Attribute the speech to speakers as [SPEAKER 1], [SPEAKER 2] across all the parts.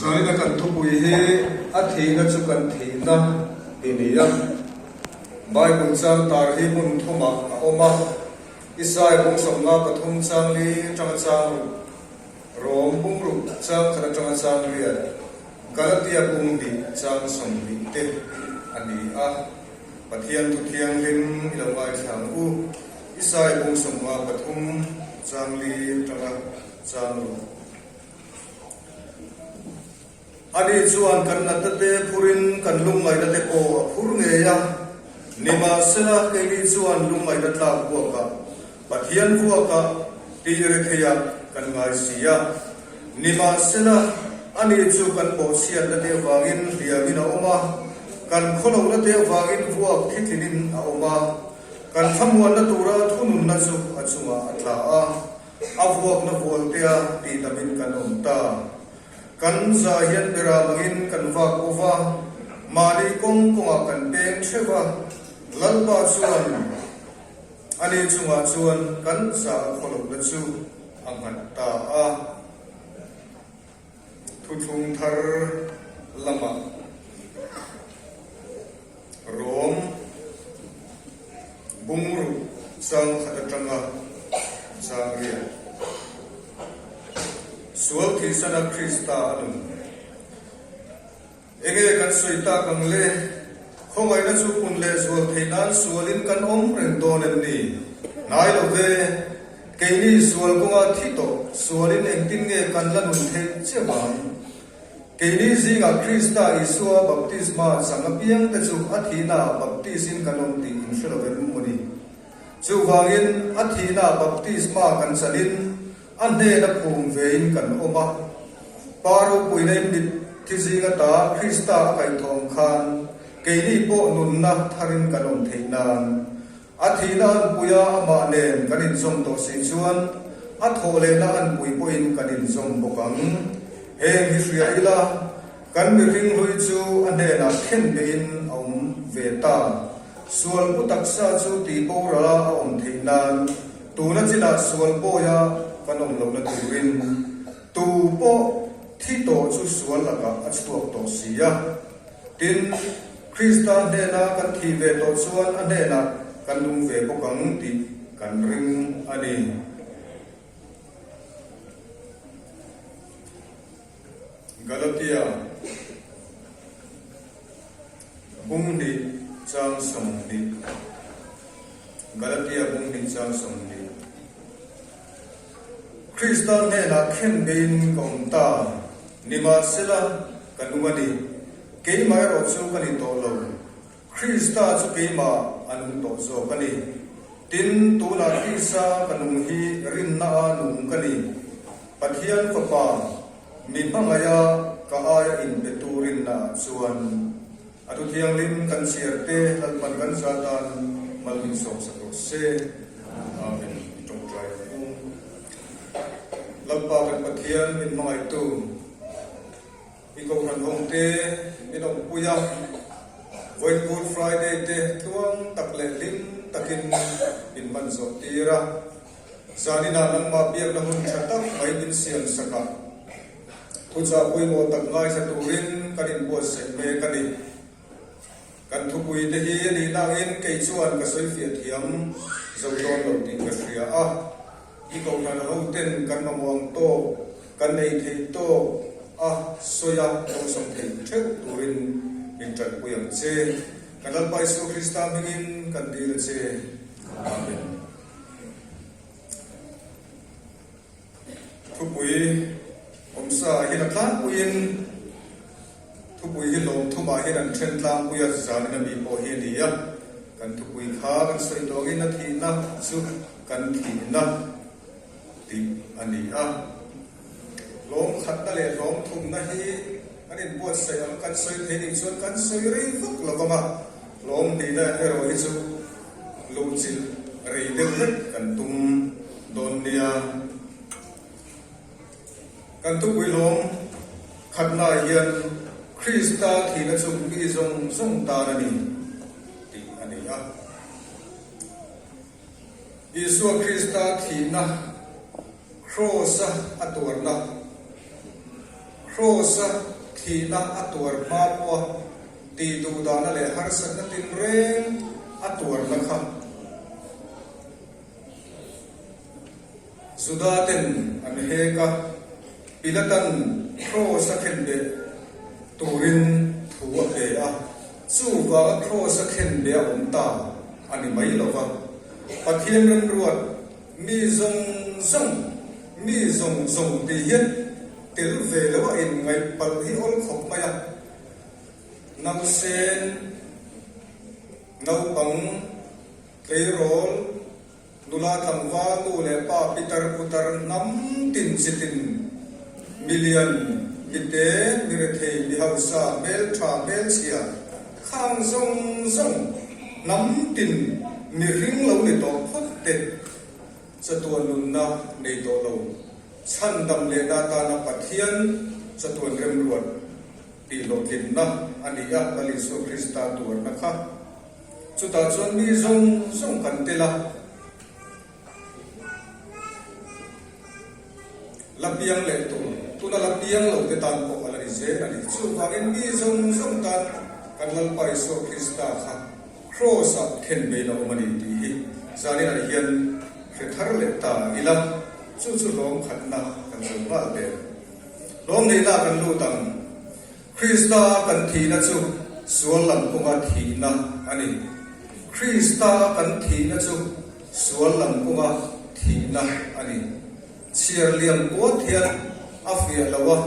[SPEAKER 1] Zanina kan thupui hi a thihna chu kan thihna ti ni a. Bible chang tar hi hmun thumah a awm a, Isai bung 53 chang li atanga chang ruk, Rom bung ruk chang khat atanga chang riat, Galatia bung hnih chang 20 te a ni a. Pathian thu thianghlim i lo ngaithla ang u. Isai bung 53 chang li atanga chang ruk. Ani chuan kan natna te phurin kan lungngaihna te pawh a phur ngei a, nimahsela keini chuan lungngaihna tlak vuakah, Pathian vuakah tih retheiah kan ngai si a. Nimahsela ani chu kan bawhchhiatna te avangin hliamin a awm a, kan khawlohna te avangin vuak thitlinin a awm a, kan thlamuanna tura thununna chu a chungah a tla a. A vuakna vualtea tih lamin kan awm ta. Kan za hian bera mangin kan vak bo va, mahni kawng kawngah kan peng theuh a, Lalpa chuan ani chungah chuan kan za a khawlohna chu a nghat ta a. Thuthlung thar lamah Rom bungruk chang khat atanga chang riat sual thihsana Krista a nun. Enge kan sawi tak ang le? Khawngaihna chu pun leh zual theih nan sualin kan awm reng dawn em ni? Hnai lo ve. Keini sual kawnga thi tawh sualin engtin nge kan la nun theih chiah vang? Keini zingah Krista Isua baptisma chang apiang te chu a thihnaah baptisin kan awm tih in hre lo em maw ni? Chuvangin a thihnaah baptisma kan chanin A hnena phum vein kan awm a, Pa ropuina in mit thi zing ata Krista a kaihthawm khan keini pawh nunna tharin kan awm theih nan a thihna anpuia amah nen kan inzawm tawh si chuan a thawh lehna anpui pawhin kan inzawm bawk ang. Heng hi hria ila kan mihring hlui chu a hnenah khen beiin a awm ve ta. Sual pu taksa chu tihborala a awm theih nan Tuna chinah sual pawia kan awm lohna turin tu pawh thi tawh chu sual lakah a chhuak tawh si a. Tin, Krista hnena kan thih ve tawh chuan a hnenah kan nung ve bawk ang tih kan ring a ni. Galatia bung hnih chang 20 Galatia bung hnih chang 20 Krista hnenah khen beiin ka awm ta, nimahsela ka nung a ni, keimah erawh chu ka ni tawh lo, Krista chu keimah a nung tawh zawk a ni. Tin, tunah Krista ka nung hi rinna a nung ka ni. Pathian Fapa, mi hmangaiha ka aia inpe tu rinnaah chuan a thu thianghlim kan chhiar te Lalpan kan za tan mal min sawmsak rawh se. Amen. I tawngtai ang u. Lalpa kan Pathian min hmangaihtu, i Kohhran hawng te min awmpui a, vawiin Good Friday te tluang tak leh hlim takin min hman zawh tir a. Zaninah nangmah biakna hun tha tak mai min siam sak a, thuchah pawimawh tak ngaithla turin kan inbuatsaih mek a ni. Kan thupui te hi a nih nangin kei chuan ka sawi fiah thiam zo dawn lo tih ka hria a, i kohhran ho ten kan mamawh ang tawk, kan ei theih tawk a sawi a dawngsawm thei theuh turin min tanpui ang che. Kan Lalpa Isua Krista hmingin kan dil a che. Amen. Thupui awmsa hian a tlangpuiin thupui hi lawm thumah hian an then tlangpui a, zanin ami pawh hi a ni a, kan thupui kha kan sawi tawh angin a thihna chu kan thihna tih a ni a. Lawm khatna leh hlawm thumna hi kan inbuatsaih ang kan sawi thei nih chuan kan sawi rei vak lo vang a, hlawm hnihna erawh hi chu luhchilh rei deuh vek kan tum dawn nia. Kan thupui hlawm khatnaah hian Krista thihna chu mi zawng zawng tan a ni tih a ni a. Isua Krista thihna, Kraws-a a tuarna, Kraws-a thihna a tuar hma pawha tih duhdahna leh harsatna tinreng a tuarna kha Juda ten an hek a, Pilatan Kraws a khenbeh turin thu a pe a, chuvanga Kraws a khenbeh a awm ta a ni mai lo va. Pathian remruat mi zawng zawng, mi zawng zawng tih hian tel ve lo a inngaih palh hi awl khawp mai a, nausen, naupang, tleirawl, Nula tlangval nu leh pa pitar putar hnam tin chi tin, milian, mite, mirethei, mihausa, hmeltha, hmelchhia, khang zawng zawng, hnam tin mihring lo ni tawh phawt te chatuan nunna nei tawh lo, chhandam lehna atana Pathian chatuan remruat tihhlawhtlinna a ni a, Lal Isua Krista tuarna kha. Chutah chuan mi zawng zawng kan tel a, la piang leh tur, tuna la piang lo te tan pawh a la ni zel a ni. Chuvangin mi zawng zawng tan kan Lalpa Isua Krista kha Kraws-ah khen bein a awm a ni tih hi zaninah hian hre thar leh ta ila, chu chu hlawm khatna kan zo nghal der. Hlawm neihna kan lut ang. Krista kan thihna chu sual lam kawnga thihna a ni. Krista kan thihna chu sual lam kawnga thihna a ni. Chhiar liam puat hian a fiah lo a,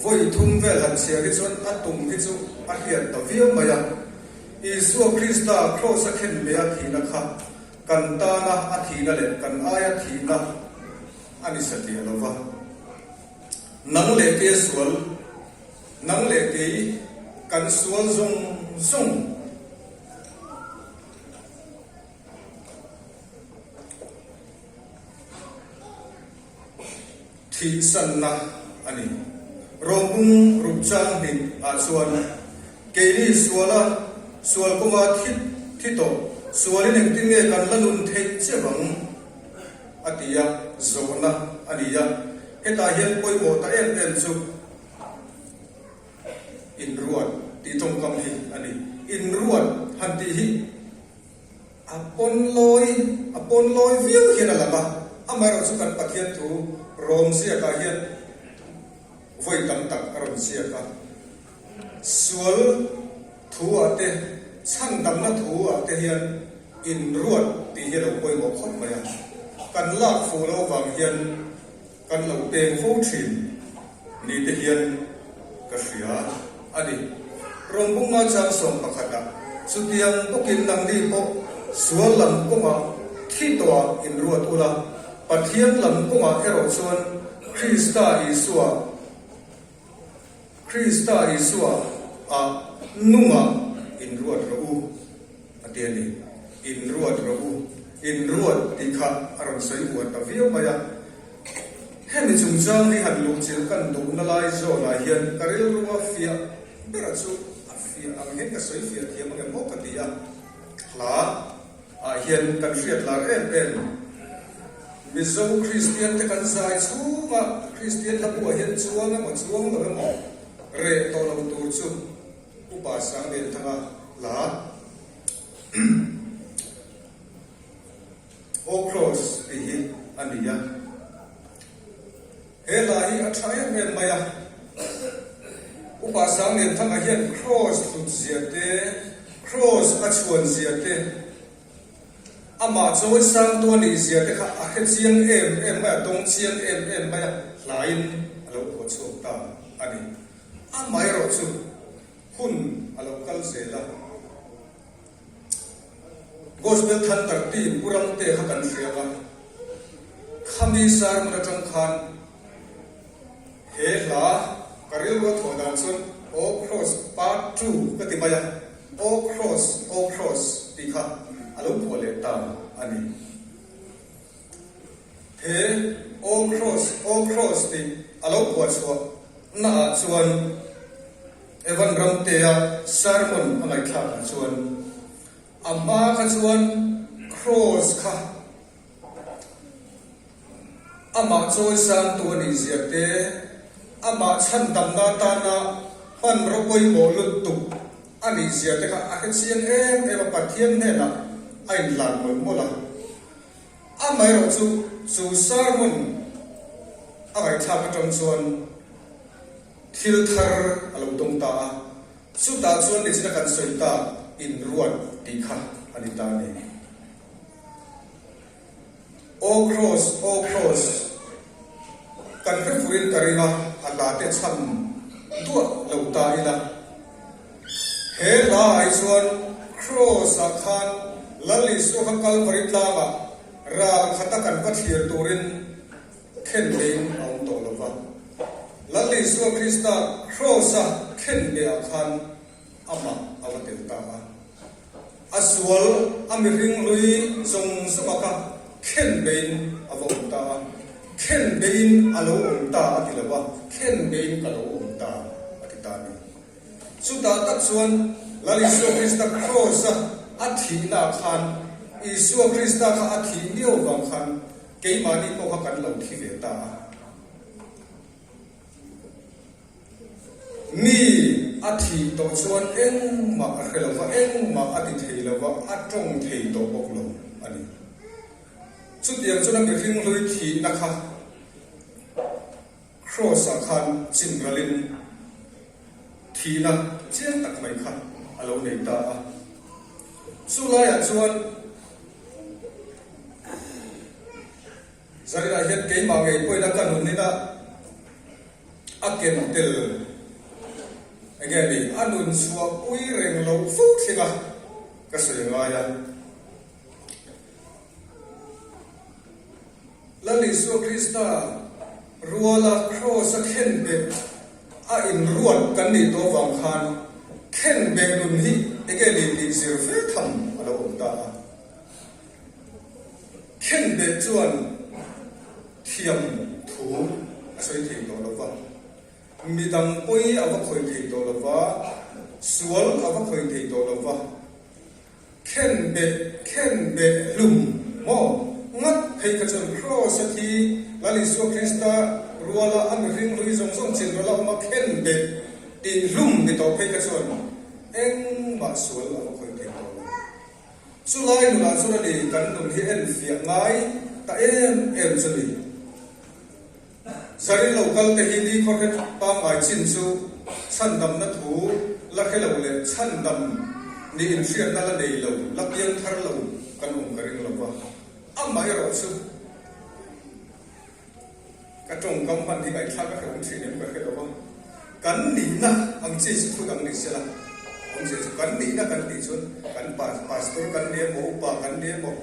[SPEAKER 1] vawi thum vel han chhiar hi chuan a tum hi chu a hriat ta viau mai a. Isua Krista kraws a khen ve a thihna kha kan tana a thihna leh kan aia thihna a ni satliah lo va. Nang leh kei a sual, nang leh kei kan sual zawng zawng. Thihsanna a ni. Rawngkung ruk chang hnih ah chuan keini suala sual kawnga thi thi tawh sualin engtin nge kan la nun theih che vang? A ti a, zawhna a ni a. Hetah hian pawimawh ta em em chu inruat tih tawngkam hi a ni. Inruat han tih hi a pawn lawi, a pawn lawi viau hian a lang a. Amaherawh chu kan Pathian thu rawm ziakah hian vawi tam tak a rawn ziak a. Sual thu ah te, chhandamna thu ah te hian inruat tih hi a lo pawimawh khawp mai a. Kan lak fuh loh vang hian kan lo peng fo thin ni te hian ka hria a ni. Rawngbunga chang 11 ah chutiang bawkin nangni pawh sual lam kawngah thi tawhah inruat ula, Pathian lam kawngah erawh chuan Krista Isua, Krista Isua a nungah inruat rawh u, a ti a ni. Inruat rawh u, inruat tih kha a rawn sawi uar ta viau mai a. Hemi chungchang hi han luhchilh kan duhna lai zawnah hian ka rilru a fiah bera chu a fiah ang hian ka sawi fiah thiam ang em aw ka ti a. Hla ah hian kan hriat lar em em. Mizo Kristian te kan zai chhunga Kristian hla buah hian chuang emaw chuang lo emaw reh tawh lo tur chu Upa Sanglianthanga hla Aw Kraws tih hi a ni a. He hla hi a tha em em mai a. Upa Sanglianthanga hian Kraws hlut zia te, Kraws a chhuan zia te, Amah chawi sangtu a nih zia te kha a hre chiang em em mai a, dawng chiang em em mai a, hlaiin a lo phuah chhuak ta a ni. Amaherawh chu hun a lo kal zel a, Gospel Thunder team Pu Ramte kha kan hria a, khami sermon atang khan He hla ka rilru a thawh dan chuan Aw Cross Part Ii ka ti mai a, Aw Cross, Aw Cross tih kha a lo phuah leh ta a ni. He Aw Cross, Aw Cross tih a lo phuah chhuah naah chuan Evan Ramtea sermon a ngaihthlak ah chuan a hma kha chuan Cross kha Amah chawi sangtu a nih zia te, Amah chhandamna atana hmanraw pawimawh lutuk a nih zia te kha a hre chiang em em a, Pathian hnenah a inhlan mawlh mawlh a. Amaherawhchu chu sermon a ngaihthlak atang chuan thil thar a lo tawng ta a, chutah chuan nichina kan sawi tak inruat tih kha a ni ta a ni. Aw Kraws, aw Kraws, kan hre furin ka ring a, a hla te chhan duah lo ta ila. He hla ah hi chuan Kraws ah khan Lal Isua kha Kalvari tlangah ral khata kan va thlir turin khen beiin a awm tawh lo va. Lal Isua Krista Kraws a khen beh ah khan amah a va tel ta a. A sual a mihring hlui zawng zawng a kha khen beiin a va awm ta a. Khen beiin a lo awm ta a ti lo va, khen beiin ka lo awm ta a ti ta a ni. Chutah tak chuan Lal Isua Krista Kraws-a a thihna ah khan Isua Krista kha a thih miau vang khan keimahni pawh kha kan lo thi ve ta a. Mi a thih tawh chuan engmah a hre lo va, engmah a ti thei lo va, a tawng thei tawh bawk lo a ni. Chutiang chuan a mihring hlui thihna kha Kraws-ah khan chinralin thihna chiang tak mai kha a lo nei ta a. Chu laiah chuan Zarinah hian keimah ngei pawhin a ka nunin a a ken tel eng nge ni a nun chhuah pui reng lo fo thleng a ka sawi ngai a. Lal Isua Krista ruala kraws a khen beh a inruat kan nih tawh vang khan khen beh nun hi eng nge ni tih zir fe tham a lo awm ta a. Khenbeh chuan thiam thu a sawi thei tawh lo va, midang pawi a va khawih thei tawh lo va, sual a va khawih thei tawh lo va, khenbeh khenbeh hlum maw ngat phei kha chuan Kraws a thi Lal Isua Krista ruala a mihring hlui zawng zawng chin rawla awm a khenbeh tih hlum ni tawh phei kha chuan engmah sual a va khawih thei tawh lo. Chulai nunah chuan a ni kan nun hi en fiah ngai ta em em chu ni. Zarin lo kal te hi ni khawhret pangngai chin chu chhandamna thu la hre lo leh chhandam ni inhriatna la nei lo, la piang thar lo kan awm ka ring lo va. Amaherawh chu. Ka tawngkam hman hi ngaihthlak a hrehawm thin em ka hre lo va, kan nihna ang chi chu thu dang ni sela, awmzia chu kan nihna kan tih chuan kan pastor kan ni emaw, upa kan ni emaw,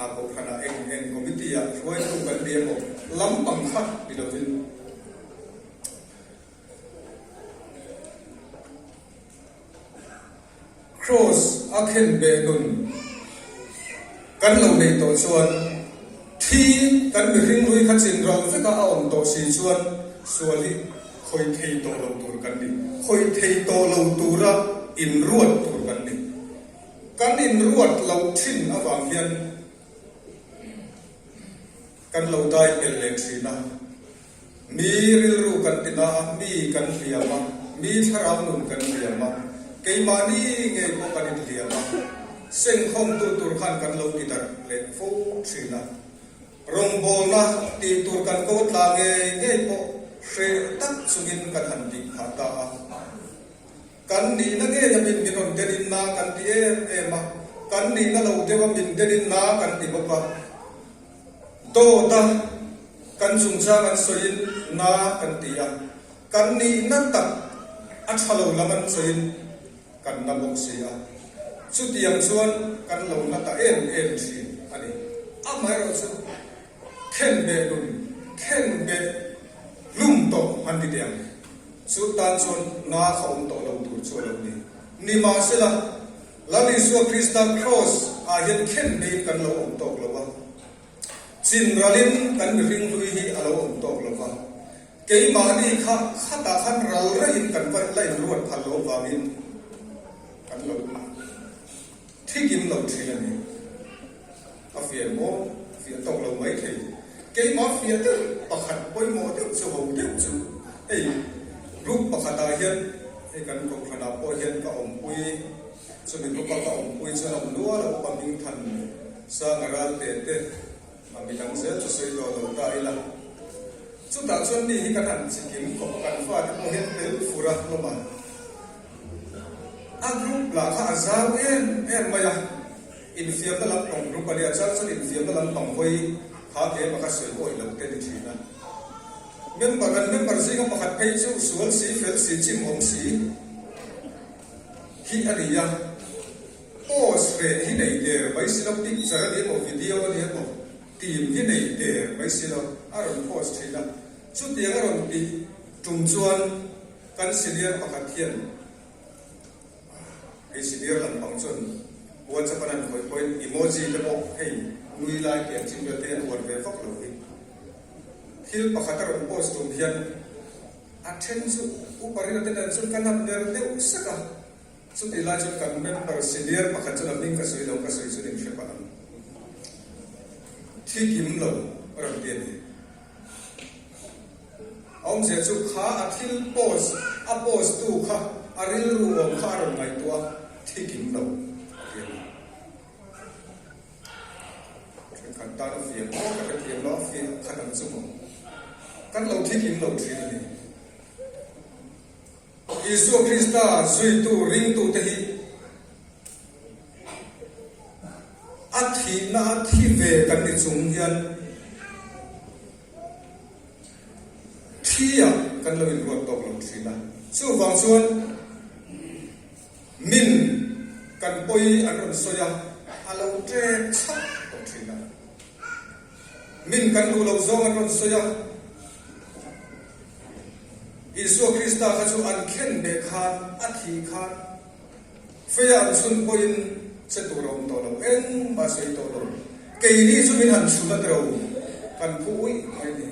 [SPEAKER 1] ah kohhranah eng eng committee ah hruaitu kan ni emaw lampang kha ni lovin. Kraws a khen beh nun kan lo neih tawh chuan thi kan mihring hlui kha chin ral veka a awm tawh si chuan sual hi khawih thei tawh lo tur kan ni. Khawih thei tawh lo tura inruat tur kan ni. Kan inruat loh thin avang hian kan lo dai pel leh thin a. Mi rilru kan ti na a, mi kan hliam a, mi thlarau nun kan hliam a, keimahni ngei pawh kan inhliam a, sengkhawmtu tur khan kan lo ti darh leh fo thin a. Rawngbawlna tih tur kan ko tla ngei ngei pawh hreh tak chungin kan han tih phah ta a. Kan nihna ngei a min min rawn denin na kan ti em em a, kan nihna lo deuh a min denin na kan ti bawk a. Dawt a, kan chungchang an sawiin na kan ti a, kan nihna tak a tha lo lam an sawiin kan na bawk si a. Chutiang chuan kan lo na ta em em thin a ni. Amaherawh chu khenbeh nun, khenbeh hlum tawh han ti teh ang. Chu tan chuan na kha awm tawh lo tur chu a lo ni. Nimahsela, Lal Isua Krista Kraws ah hian khen meiin kan lo awm tawk lo va, chin ralin kan mihring hlui hi a lo awm tawk lo va, keimahni kha khatah khan ral raiin kan va la inruat phal lo vangin kan lo thikim lo thin a ni. A fiah maw? Fiah tawk lo mai thei. Keimah fiah deuh pakhat pawimawh deuh chu ho deuh chu. Hei group pakhatah hian hei kan kohhranah pawh hian ka awmpui, chumi group a ka awmpui chuan a awm nual a, upa Hmingthan Sanga Ralte te a midang zel chu sawi tawh lo ta ila. Chutah chuan mi hi kan han chikim khawp a, kan fate pawh hian tel fur a hlawm a. A group lah kha a zau em em mai a, infiamna lampang group a nia, chuan chuan infiamna lampang hawi kha keimah kha sawi awih lo te ni thin a. Member kan member zinga pakhat phei chu sual si, fel si, chim awm si hi a ni a. Post reh hi nei der mai si lo, picture a ni emaw, video a ni emaw, Team hi nei der mai si lo, a rawn post thin a. Chutiang a rawn tih tum chuan kan senior pakhat hian hei senior lampang chuan WhatsApp an han khawih pawhin emoji te pawh hei nui lai tih ang chin vel te hian uar ve vak lo hi. Thil pakhat a rawn post tum hian a then chu upa rin a te nen chuan kan han ner deuh sek a. Chutih lai chuan kan member senior pakhat chuan a hming ka sawi lo, ka sawi chuan in hre palh ang. Thi kim lo a rawn ti a ni. A awmzia chu kha a thil post, a post tu kha a rilru awm kha a rawn ngaihtuah a, thi kim lo a ti a ni. Thenkhat tan a fiah maw ka hrethiam lo, a fiah khat ang chu maw. Kan lo thi kim lo thin a ni. Isua Krista zuitu ringtute hi a thihna a thi ve kan ni chung hian thi-ah kan lo inruat tawk lo thin a. Chuvang chuan min kan pawi an rawn sawi a, a lo ṭek chhak tawh thin a. Min kan duh loh zawng an rawn sawi a. Isua Krista kha chu an khen beh khan a thih khan feia an chhun pawhin che tur a awm tawh lo, engmah a sawi tawh lo. Keini chu min han chhun a tiro, kan phu uih mai ni,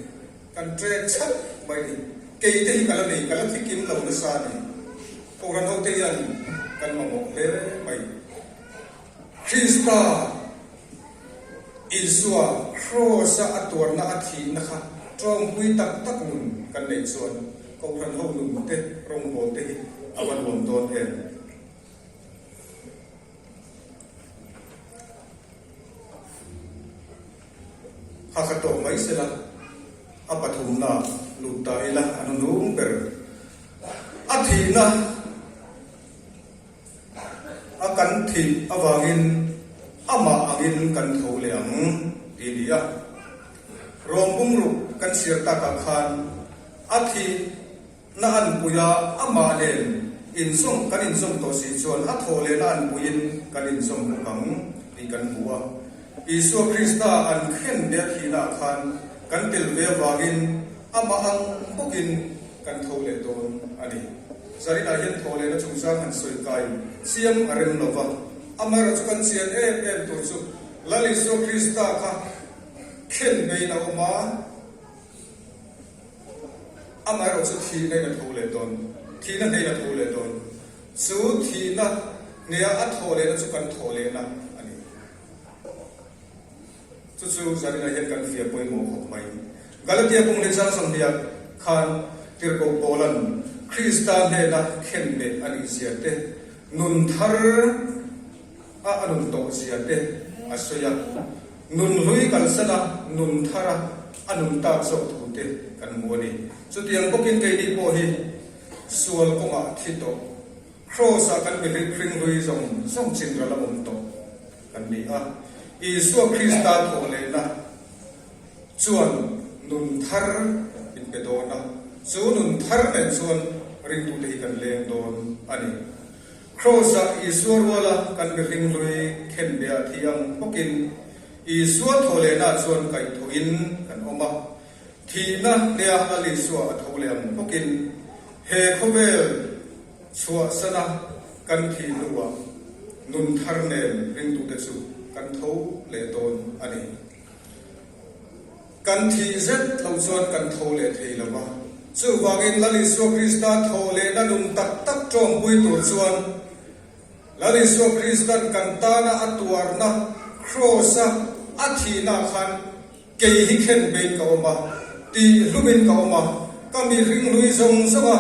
[SPEAKER 1] kan ṭek chhat mai ni. Keite hi ka la nei, ka la thi kim lo nasa a ni. Kohhran hote hian kan mamawh hle mai. Krista Isua Kraws-a a tuarna a thihna kha ṭawngpui tak tak nun kan neih chuan Kohhran ho nun te rawngbâwl te hi a va nuam dawn em? Kha kha tawk mai sela, a pathumna lut ta ila a hnunung ber a thihna. A kan thih avangin amah angin kan tho leh ang ti ni a. Rawng bungruk kan chhiar takah khan a thihna anpuia amah nen inzawm kan inzawm tawh si chuan a thawh lehna anpuiin kan inzawm bawk ang tih kan hmu a. Isua Krista an khen ve a thihnaah khan kan tel ve avangin amah ang bawkin kan tho leh dawn a ni. Zarinah hian thaw lehna chungchang han sawi kai chiam a rem lo va, amaherawh chu kan chian em em tur chu Lal Isua Krista kha khen beiin a awm a, amaherawh chu thihna in a tho leh dawn, thihna hneiin a tho leh dawn. Chu thihna hneia a thawh lehna chu kan thawh lehna a ni. Chu chu Zarina hian kan fiah pawimawh khawp mai. Galatia kawng leh chang 20 khan Tirhkoh Paula'n Krista hnena khenbeh a nih zia te, nun thar a a nun tawh zia te a sawi a. Nun hlui kalsan a nun thar a a nun tak zawk thu te kan hmu a ni. Chutiang bawkin keini pawh hi sual kawngah thi tawh, Kraws-ah kan mihring hringhlui zawng zawng chin ral a awm tawh. Kan ni a. Isua Krista thawhlehna chuan nun thar min pe dawn a, chu nun thar nen chuan ringtute hi kan leng dawn a ni. Kraws-ah Isua ruala kan mihring hlui khenbeh a thi ang bawkin Isua thawhlehna chuan kaihthawhin kan awm a. Thihna hnea Lal Isua a tho leh ang bawkin he khawvel Chhuahsana kan thih hnuah nun thar nen ringtute chu kan tho leh dawn a ni. Kan thih zet lo chuan kan tho leh thei lo va. Chuvangin Lal Isua Krista thawh lehna nun tak tak tawngpui tur chuan Lal Isua Kristan kan tana a tuarna Kraws-a a thihna khan Kei hi khen bein ka awm a, tih hlumin ka awm a. Ka mihring hlui zawng zawng a,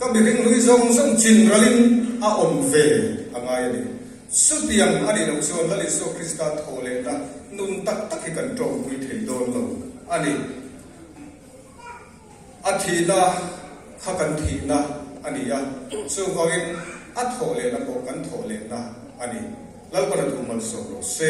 [SPEAKER 1] ka mihring hlui zawng zawng chin ralin a awm ve a ngai a ni. Chutiang a nih loh chuan Lal Isua Krista thaw lehna nun tak tak hi kan tawngpui thei dawn lo a ni. A thihna kha kan thihna a ni a, chuvangin a thawh lehna pawh kan thawh lehna a ni. Lalpan a thu malsawm rawh se.